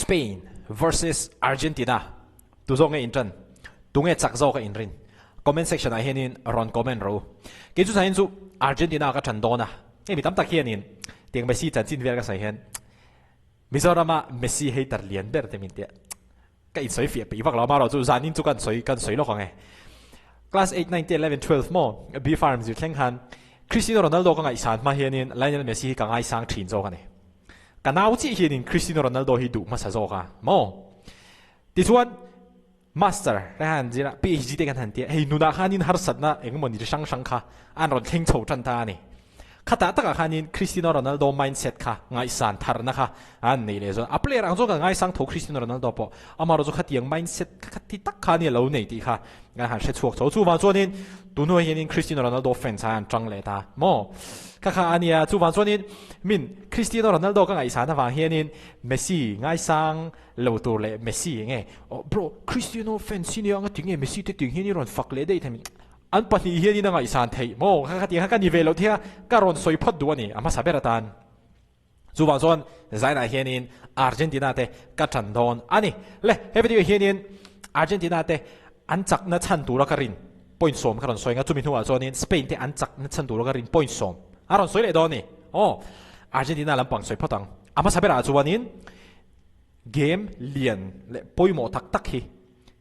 Spain versus Argentina tu zawk nge in tan? Tunge chak zawk a in rin? Comment section ah hianin rawn comment rawh u. Kei chu zahin chu Argentina ka tan dawn a, hei mi tam tak hianin tiang Messi chanchin vel ka sawi hian Mizorama Messi hater lian ber te min tia ka insawi fiah peih vak lo amarawh chu zanin chu kan sawi kan sawi lawk ang e. Class 8, 9, 10, 11, 12 maw B farm zir thleng khan Cristiano Ronaldo ka ngaihsan hma hianin Lionel Messi hi ka ngaisang thin zawk a ni. Ka nau chiah hianin Cristiano Ronaldo hi duh hmasa zawk a maw? Tichuan Master ka han zir a, PhD te kan han ti a, hei nunah khanin harsatna engemaw ni hrang hrang kha an rawn thleng chho tan ta a ni. Khatah takah khanin Cristiano Ronaldo mindset kha ngaihsan tharna kha an nei leh zawt. A player ang zawk kan ngaisang tho Cristiano Ronaldo pawh amaherawhchu khatiang mindset kha khati tak kha nia lo nei tih kha kan han hre chhuak chho. Chuvang chuanin tun hnuai hianin Cristiano Ronaldo fans ah an tang leh ta maw? Kha kha a nia. Chuvang chuanin min Cristiano Ronaldo ka ngaihsan avang hianin Messi ngaisang lo tur leh Messi enge oh bro Cristiano fans hi nia anga tinge Messi te ting hian i rawn fak leh daih thei an pahnih hianin a ngaihsan theih maw? Kha kha tiang kha ka ni ve loh thei a ka rawn sawi phawt duh a ni a hmasa ber atan. Chuvang chuan zainah hianin Argentina te ka tan dawn a ni. Le, he video hianin Argentina te an chakna chhan tura ka rin point sawm ka rawn sawi ang a, chumi hnuah chuanin Spain te an chakna chhan tura ka rin point sawm a rawn sawi leh dawn a ni. Aw, Argentina lampang sawi phawt ang. A hmasa berah chuanin game lian leh pawimawh tak tak hi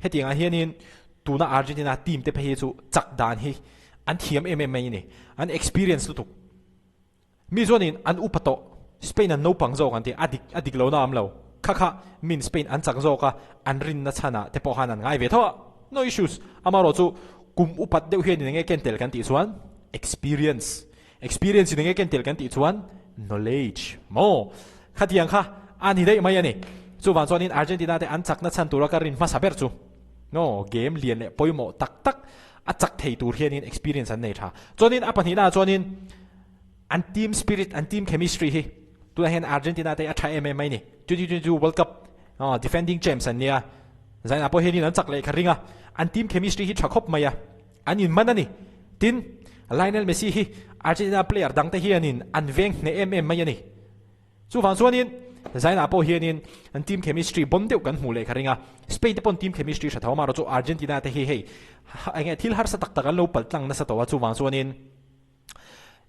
hetiangah hianin tuna Argentina team te phei hi chu chak dan hi an thiam em em mai a ni. An experience lutuk. Mi chuanin an upa tawh, Spain an naupang zawk an ti, a dik a dik lohna a awm lo. Kha kha min Spain an chak zawk a, an rinna chhanah te pawh khan an ngai ve tho a, no issues. Amaherawhchu kum upat deuh hian in enge ken tel kan tih chuan experience, experience in enge ken tel kan tih chuan knowledge maw? Khatiang kha a ni daih mai a ni. Chuvang chuanin Argentina te an chakna chhan tura ka rin hmasa ber chu no game lian leh pawimawh tak tak a chak thei tur hianin experience an nei tha. Chuanin a pahnihnaah chuanin an team spirit, an team chemistry hi tunah hian Argentina te a tha em em mai ni. 2022 World Cup defending champs an nia, zainah pawh hianin an chak leh kha ring a, an team chemistry hi tha khawp mai a, an inman a ni. Tin, Lionel Messi hi Argentina player dangte hianin an veng hneh em em mai a ni. Chuvang chuanin Zainah pawh hianin an team chemistry bon deuh kan hmuh leh ka ring a, Spain te pawn team chemistry hre tho amaherawhchu Argentina te hi hei enge thil harsa tak tak an lo palh tlang nasa tawh a, chuvang chuanin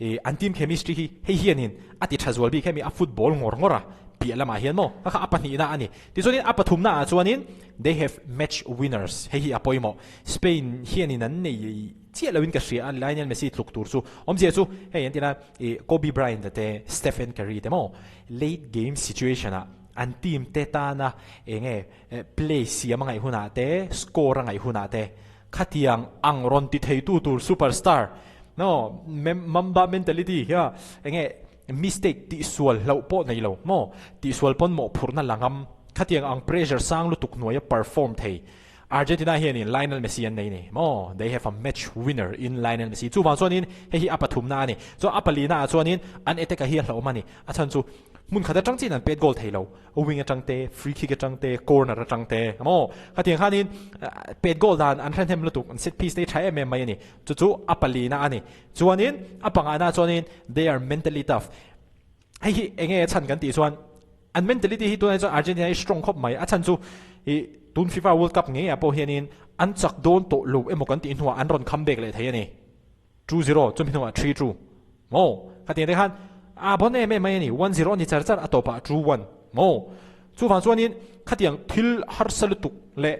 ih an team chemistry hi hei hianin a ti tha zual bik hemi a football ngawr ngawr a piah lamah hian maw kha kha a pahnihna a ni. Tichuanin a pathumna ah chuanin they have match winners hei hi a pawimawh Spain hianin an nei Chiah loin ka hria a, Lionel Messi tluk tur chu awmzia chu hei an tina ih Kobe Bryant te Stephen Curry te maw late game situation ah an team te tana enge play siam a ngaih hunah te score a ngaih hunah te khatiang ang rawn ti thei tu tur superstar no Mamba mentality hia enge mistake tihsual hlauh pawh nei lo maw tihsual pawn mawhphurhna la ngam khatiang ang pressure sang lutuk hnuaia perform thei Argentina hianin Lionel Messi an nei ni maw? They have a match winner in Lionel Messi. Chuvang chuanin hei hi a pathumna a ni. Chuan a palina ah chuanin an attack-a hi a hlauhawm a ni. A chhan chu hmun khat atang chiin an pet goal thei lo. Wing atang te, free kick atang te, corner atang te maw? Khatiang khanin pet goal dan an hrenhem lutuk, an set piece te hi tha em em mai a ni. Chu chu a palina a ni. Chuanin a pangana chuanin they are mentally tough. Hei hi enge a chhan kan tih chuan an mentality hi tunah chuan Argentina hi strong khawp mai. A chhan chu ih tun FIFA World Cup ngei ah pawh hianin an chak dawn tawh lo emaw kan tih hnuah an rawn comeback leh thei a ni. 2-0 chumi hnuah 3-2 maw khatiang te khan a bon em em mai a ni. 1-0 a ni char char a tawpah 2-1 maw. Chuvang chuanin khatiang thil harsa lutuk leh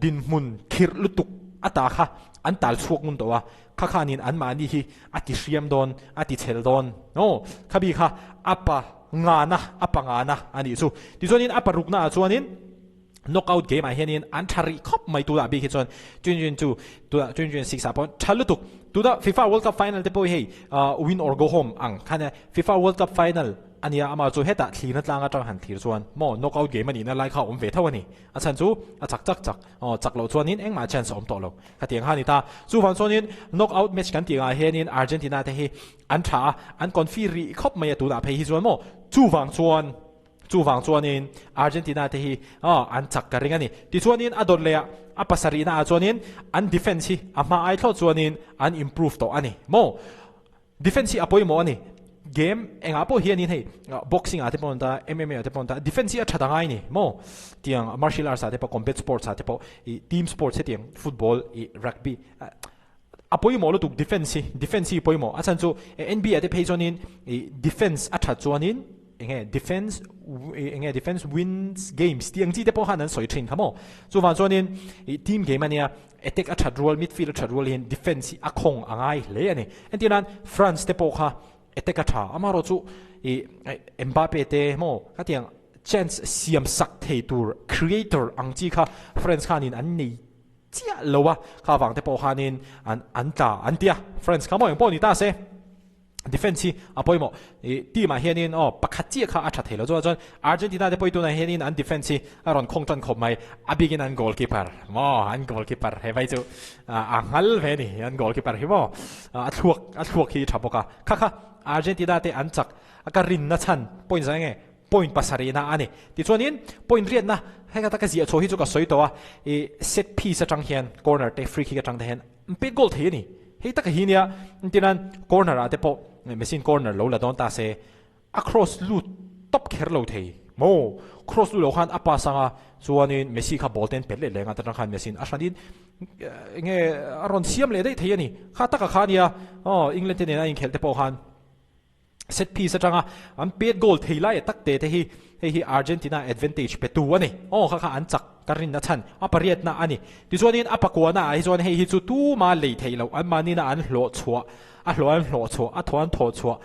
dinhmun khirh lutuk a ta kha an tal chhuak ngun tawh a, kha khanin anmahni hi a ti hriam dawn, a ti chhel dawn. Aw, kha bi kha a pa ngana, a pa ngana a nih chu. Tichuanin a parukna ah chuanin knockout game ah hianin an tha rih khawp mai tunah bik hi chuan 2022 tunah 2026 ah pawh tha lutuk. Tuna FIFA World Cup final te pawh hi hei win or go home ang khan FIFA World Cup final a nia, amah chu hetah thlirna tlang atang han thlir chuan maw knockout game a nihna lai kha a awm ve tho a ni. A chhan chu a chak chak chak, aw chak loh chuanin engmah chance a awm tawh lo. Khatiang kha a ni ta. Chuvang chuanin knock out match kan tih ngah hianin Argentina te hi an tha a, an confi rih khawp mai a tunah phei hi chuan maw. Chuvang chuan, chuvang chuanin Argentina te hi aw an chak ka ring a ni. Tichuanin a dawt leh a, a pasarihna ah chuanin an defence hi a hma ai thlawt chuanin an improve tawh a ni maw. Defence hi a pawimawh a ni. Game engah pawh hianin hei boxing ah te pawh an ta, MMA ah te pawh an ta, defense hi a that a ngai ni maw? Tiang martial arts ah te pawh, combat sports ah te pawh, ih team sports hetiang football, ih rugby a pawimawh lutuk defense hi, defense hi pawimawh. A chhan chu NBA ah te phei chuanin ih defense a that chuanin enge defense enge defense wins games tih ang chi te pawh khan an sawi thin kha maw? Chuvang chuanin ih team game ania Attack a that rual, midfield a that rual hian defence hi a khawng a ngai hle a ni. Entir nan France te pawh kha attack a tha, amaherawhchu ih Mbappe te maw khatiang chance siam sak thei tur creator ang chi kha France khanin an nei chiah lo a, kha vang te pawh khanin an an tla an ti a, France kha maw engpawh ni ta se. Defence hi a pawimawh. Ih team ah hianin aw pakhat chiah kha a tha thei lo chuan chuan Argentina te pawh hi tunah hianin an defence hi a rawn khawng tan khawp mai. A bikin an goalkeeper maw an goalkeeper he vai chu a nghal ve a ni an goalkeeper hi maw a thluak a thluak hi tha bawk a. Kha kha Argentina te an chak a ka rinna chhan point zah enge point pasarihna a ni. Tichuanin point riatna hei ka taka ziah chhuah hi chu ka sawi tawh a ih set piece atang hian corner te free kick atang te hian An pek goal thei a ni. Hei taka hi nia, engtin an corner ah te pawh Messi in corner lo la dawn ta se, a cross lut tawp kher lo thei maw? Cross lut lo khan a pass anga chuanin Messi kha ball te an pet leh leh anga ta tang khan Messi in a hranin enge a rawn siam leh daih thei a ni. Kha taka kha nia aw England te nena inkhelh te pawh khan Set piece atanga an pet goal thei lai tak te te hi hei hi Argentina advantage pe tu a ni. Aw kha kha an chak ka rinna chhan a pariatna a ni. Tichuanin a pakuana ah hi chuan hei hi chu tuma lei theih loh an mahni-na an hlawh chhuah a hlawh an hlawh chhuah a thaw an thawh chhuah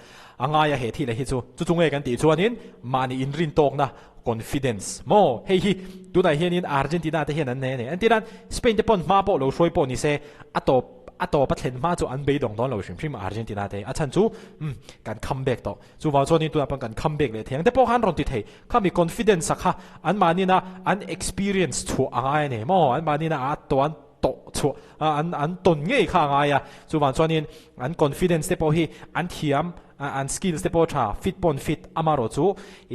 a ngai a he thil hi chu chu chu nge kan tih chuanin mahni inrintawkna confidence maw hei hi tunah hianin Argentina te hian an nei a ni. Entirnan Spain te pawn hma pawh lo hruai pawh ni se a tawp A tawp a thlen hma chu an beidawng dawn lo hrim hrim a Argentina te. A chhan chu umm kan come back tawh. Chuvang chuanin tunah pawh kan come back leh thei ang te pawh khan rawn ti thei. Kha mi confidence a kha an mahnin a an experience chhuah a ngai a ni maw? An mahnin a a tuan tawh chhuah a an an tawn ngei kha a ngai a. Chuvang chuanin an confidence te pawh hi an thiam an skills te pawh a tha fit pawh an fit amaherawh chu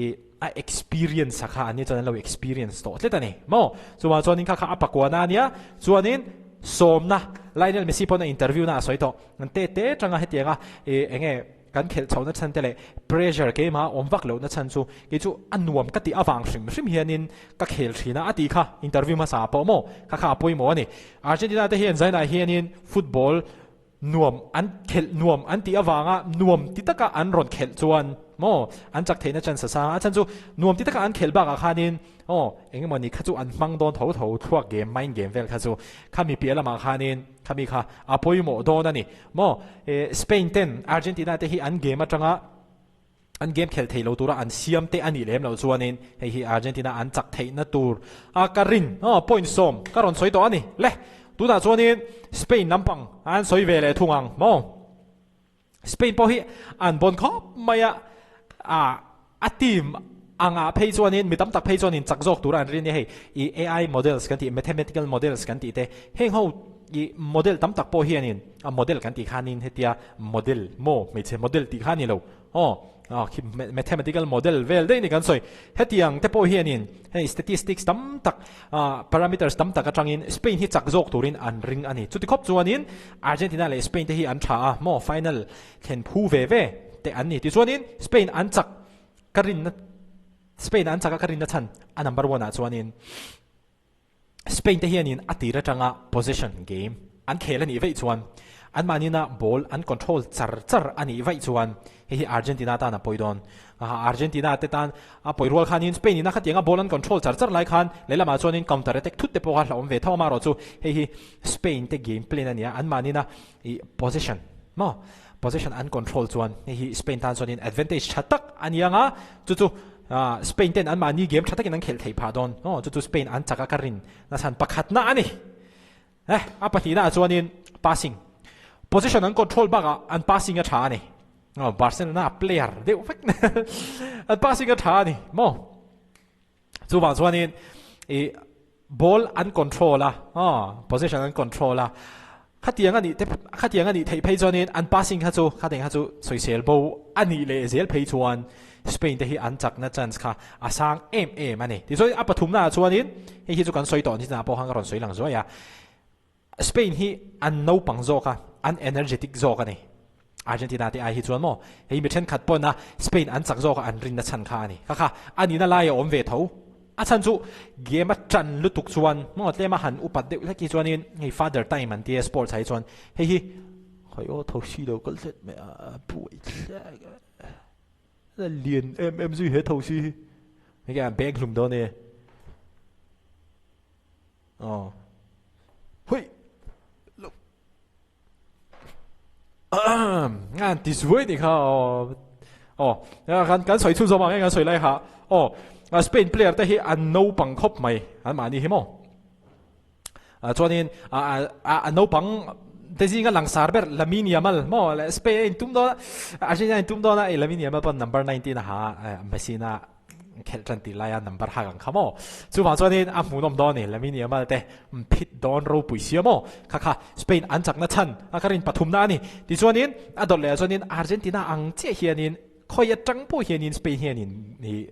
ih a experience a kha an ni chuan an lo experience tawh tlet a ni maw? Chuvang chuanin kha kha a pakuana a nia chuanin sawmna Lionel Messi pawn a interview na a sawi tawh an te te tanga hetianga ih eng nge kan khelh chhohna chhan te leh pressure keimah awm vak lohna chhan chu kei chu a nuam ka tih avang hrim hrim hianin ka khel thin a a tih kha interview hmasa ah pawh maw kha kha a pawimawh a ni. Argentina te hian zainah hianin football Nuam an khelh nuam an tih avanga nuam ti taka an rawn khelh chuan maw an chak theihna chance a sang a, a chhan chu nuam ti taka an khelh bakah khanin aw eng emaw ni kha chu an hmang dawn tho tho thluak game mind game vel kha chu khami piah lamah khanin khami kha a pawimawh dawn a ni maw Spain ten Argentina te hi an game atanga an game khelh theih lo tura an siam te a nih lem loh chuanin hei hi Argentina an chak theihna tur a ka rin aw point sawm ka rawn sawi tawh a ni le tunah chuanin Spain lampang an sawi ve leh thung ang maw Spain pawh hi an bawn khawp mai a a a team anga phei chuanin mi tam tak phei chuanin chak zawk tura an rin a hei i AI models kan tih mathematical models kan tih te heng ho i model tam tak pawh hianin a model kan tih khanin hetia model maw hmeichhe model tih kha a ni lo Aw, aw khi mathematical model vel daih ni kan sawi. Hetiang te pawh hianin hei statistics tam tak, ah parameters tam tak atangin Spain hi chak zawk turin an ring a ni. Chuti khawp chuanin Argentina leh Spain te hi an tha a, maw final thlen phu ve ve te an ni. Tichuanin Spain an chak ka rinna Spain an chak a ka rinna chhan a number one ah chuanin Spain te hianin a tir atanga possession game an khel a nih vaih chuan anmahnina ball an control char char a nih vaih chuan hei hi Argentina tan a pawi dawn. Argentina te tan a pawi rual khanin Spain ina khatianga ball an control char char lai khan lehlamah chuanin counter attack thut te pawh kha hlauhawm ve tho amaherawh chu hei hi Spain te game plan a nia anmahnina ih possession maw possession an control chuan hei hi Spain tan chuanin advantage tha tak a ni ang a chu chu Spain ten anmahni game tha takin an khelh theih phah dawn aw chu chu Spain an chak a ka rin na chhan pakhatna a ni eh a pahnihna ah chuanin passing position an control bakah an passing a tha a ni aw Barcelona player deuh vek an passing a tha a ni maw chuvang chuanin ih Ball an control a, aw, possession an control a, khatiang a nih te, khatiang a nih theih phei chuanin an passing kha chu, khatiang kha chu sawisel bo a nih leh zel phei chuan Spain te hi an chakna chance kha a sang em em a ni. Tichuan a pathumna ah chuanin hei hi chu kan sawi tawh ni chinah pawh khan ka rawn sawi lang zuai a, Spain hi an naupang zawk a, an energetic zawk a ni. Argentina te ai hi chuan maw hei mi thenkhat pawn a Spain an chak zawk a an rinna chhan kha a ni. Kha kha a nihna lai a awm ve tho. A chhan chu game a tan lutuk chuan maw tlem a han upat deuh hlek hi chuanin hei father time an tia sports ah hi chuan hei hi Khai aw tho si lo kal hlet mai a buai thlek a lian em em zui he tho si hi. Hei a beng hlum dawn e. Aw. Hui. Lo. Ngan ti zuai ni kha aw. Aw. Kan kan sawi chhun zawm ang e kan sawi lai kha. Aw. Spain player te hi an naupang khawp mai an mahni hi maw. Chuanin a naupang te zinga langsar ber Lamine Yamal maw leh Spain a intum dawn a, Argentina a intum dawn a, Lamine Yamal pawn number 19 a ha a, Messi na khelh tan tih laia number hak ang kha maw. Chuvang chuanin a hmuhnawm dawn a ni Lamine Yamal te phit dawn ropui sia maw. Kha kha Spain an chakna chhan a ka rin pathumna a ni. Tichuanin a dawt leh ah chuanin Argentina ang chiah hianin khawi atang pawh hianin Spain hianin ih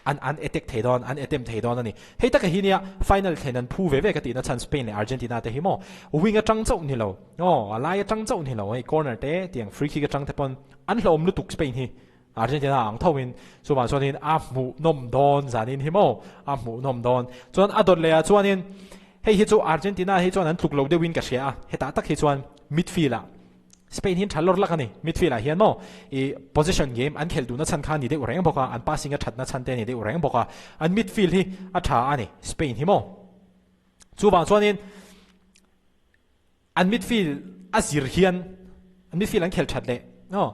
An an attack thei dawn, an attempt thei dawn a ni. Hei taka hi nia final thlen an phu ve ve ka tihna chhan Spain leh Argentina te hi maw wing atang chauh ni lo, aw a lai atang chauh ni lo hei corner te tiang free kick atang te pawn an hlawm lutuk Spain hi Argentina ang tho in chuvang chuanin a hmuhnawm dawn zanin hi maw a hmuhnawm dawn. Chuan a dawt leh ah chuanin hei hi chu Argentina hi chuan an tluk lo deuhin ka hria a, hetah tak hi chuan midfield ah Spain hi an tha lawr lak a ni. Midfield ah hian maw i position game an khelh duhna chhan kha a ni deuh reng bawk a, an passing a thatna chhan te a ni deuh reng bawk a, an midfield hi a tha a ni Spain hi maw. Chuvang chuanin an midfield a zir hian an midfield an khelh that leh aw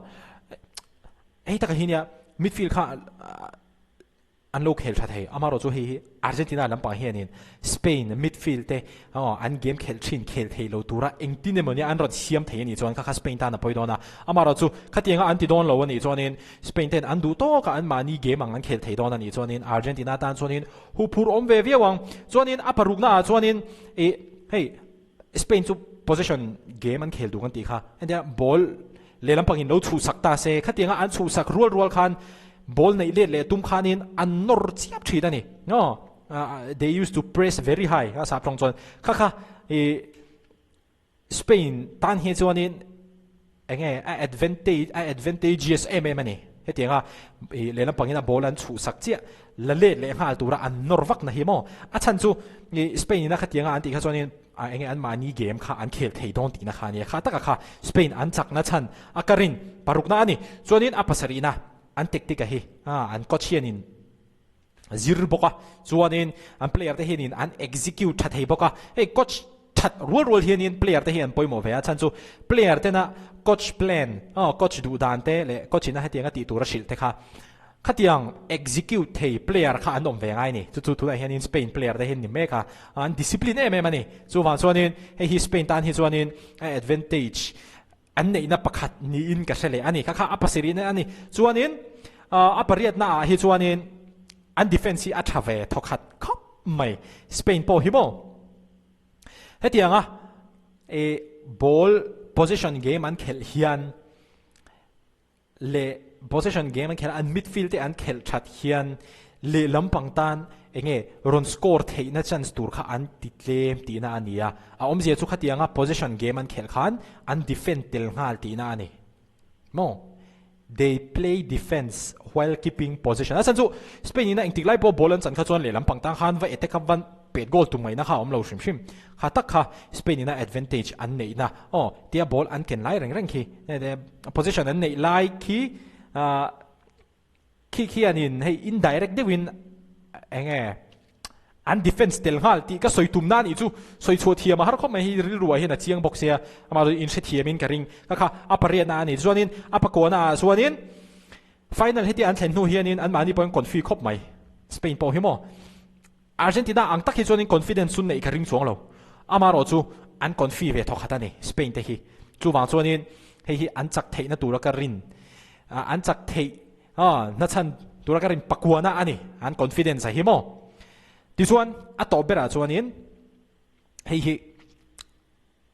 hei taka hi nia midfield kha An lo khel tha thei. Amaherawhchu hei hi Argentina lampang hianin Spain midfield te an game khelh thin khel thei lo tura engtin emaw nia an rawn siam thei a nih chuan kha kha Spain tan a pawi dawn a. Amaherawhchu khatianga an ti dawn lo a nih chuanin Spain ten an duh tawk a anmahni game ang an khel thei dawn a nih chuanin Argentina tan chuanin huphurh awm ve viau ang. Chuanin a parukna ah chuanin ih hei Spain chu possession game an khel duh kan tih kha. Entia ball lehlam pangin lo chhuhsak ta se, khatianga an chhuhsak rual rual khan ball neih let leh tum khanin an nawr chiap thin a ni. No, they used to press very high a sap tawng chuan. Kha kha i Spain tan hi chuanin enge a advantage a advantageous em em a ni. Hetianga i lehlam pangin a ball an chhuhsak chiah la let leh nghal tura an nawr vak na hi maw. A chhan chu i Spain ina khatianga an tih kha chuanin a enge an mahni game kha an khel thei dawn tihna kha a nia. Kha taka kha Spain an chakna chhan a ka rin parukna a ni. Chuanin a pasarihna an tactic a hi a an coach hianin zir bawk a, chuanin an player te hianin an execute tha thei bawk a, hei coach that rual rual hianin player te hi an pawimawh ve a, chhan chu player tena coach plan aw coach duh dan te leh coach ina hetianga tih tur a hrilh te kha khatiang execute thei player kha an awm ve ngai a ni, chu chu tunah hianin Spain player te hi an ni mek a, an discipline em em a ni, chuvang chuanin hei hi Spain tan hi chuanin a advantage An neihna pakhat niin ka hre leh a ni. Kha kha a pasarihna a ni. Chuanin a pariatna ah hi chuanin an defence hi a tha ve thawkhat khawp mai. Spain pawh hi maw? Hetianga i ball possession game an khelh hian leh possession game an khelh a, an midfield te an khelh that hian lehlam pang tan enge rawn score theihna chance tur kha an ti tlem tihna a ni a, a awmzia chu khatianga possession game an khelh khan an defend tel nghal tihna a ni maw? They play defence while keeping possession a chhan chu Spain ina engtik lai pawh ball an chan kha chuan lehlam pang tan khan va attack a van Pet goal tum ngaihna kha a awm lo hrim hrim. Kha tak kha Spain ina advantage an neihna aw tia ball an ken lai reng reng khi position an neih lai khi khi khianin hei indirect deuhin enge an defence tel nghal tih ka sawi tumna anih chu sawi chhuah thiam a har khawp mai hei rilruah hian a chiang bawk sia amah chu inhrethiamin ka ring ka kha a pariatna a ni chuanin a pakuana ah chuanin final heti an thlen hnu hianin anmahni pawhin confi khawp mai Spain pawh hi maw. Argentina ang tak hi chuanin confidence chu neih ka ring chuang lo. Amaherawh chu an confi ve thawkhat a ni Spain te hi. Chuvang chuanin hei hi an chak theihna tura ka rin, an chak theih hnachhan tura ka rin pakuana a ni an confidence a hi maw. Tichuan a tawp berah chuanin hei hi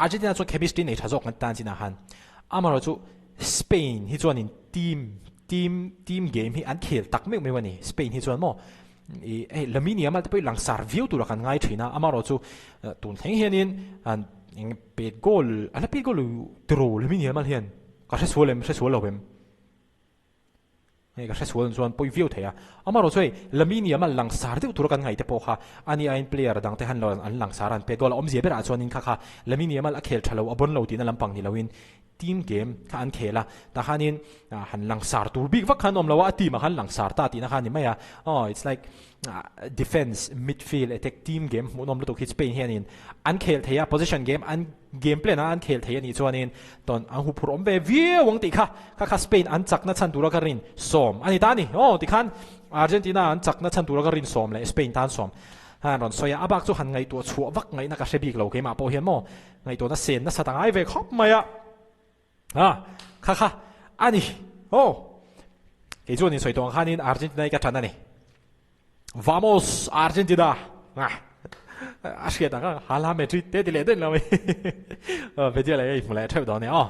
Argentina chuan chemistry nei tha zawk kan tan chinah khan amaherawh chu Spain hi chuanin team team team game hi an khel tak meuh meuh a ni Spain hi chuan maw ih hei Lamine Yamal te pawh hi langsar viau tura kan ngai thin a amaherawh chu tun thleng hianin an eng pet goal a la pet goal tiraw Lamine Yamal hian. Ka hre sual em? Hre sual lo em? Hei ka hre sual chuan pawi viau thei a. Amaherawh chu hei Lamine Yamal langsar deuh tura kan ngaih te pawh kha ani aiin player dang te han lo an langsar a an pet goal a awmzia berah chuanin kha kha Lamine Yamal a khel tha lo a bawn lo tihna lampang ni loin team game kha an khel a tah khanin han langsar tur bik vak kha an awm lo a a team ah khan langsar ta tihna kha a ni mai a aw it's like defence midfield attack team game hmuhnawm lutuk hi Spain hianin an khel thei a position game an Game plan a an khel thei a nih chuanin tawn an huphurh awm ve viau ang tih kha kha kha Spain an chakna chhan tura ka rin sawm a ni ta a ni. Aw tikhan Argentina an chakna chhan tura ka rin sawm leh Spain tan sawm han rawn sawi a, a bak chu han ngaihtuah chhuah vak ngaihna ka hre bik lo keimah pawh hian maw ngaihtuahna sen nasa ta ngai ve khawp mai a. A kha kha a ni. Aw kei chuan insawi tawh ang khanin Argentina hi ka ṭan a ni. Vamos Argentina! A hriat ang a, hala Madrid te ti leh daih lo mai. Video leh hei hmu leh theuh dawn e aw.